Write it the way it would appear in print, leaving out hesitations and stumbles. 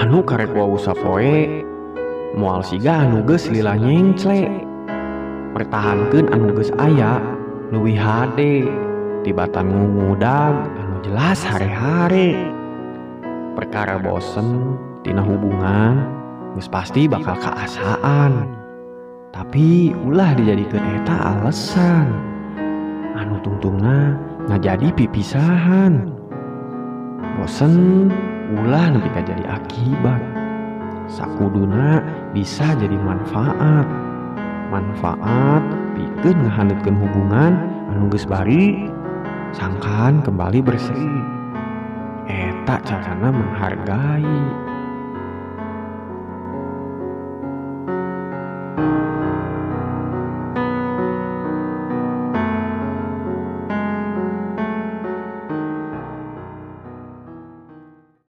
Anu karek wawuh sapoe moal siga anu geus lila nyengcle. Pertahankeun anu geus aya leuwih hade tibatan ngudag anu jelas hare-hare. Perkara bosen tina hubungan geus pasti bakal kaasaan, tapi ulah dijadikeun eta alasan anu tungtungna ngajadi pipisahan. Bosen ulah nepi ka jadi akibat, sakuduna bisa jadi manfaat. Manfaat pikeun ngahaneutkeun hubungan anu geus bari sangkan kembali berseri. Eta carana menghargai.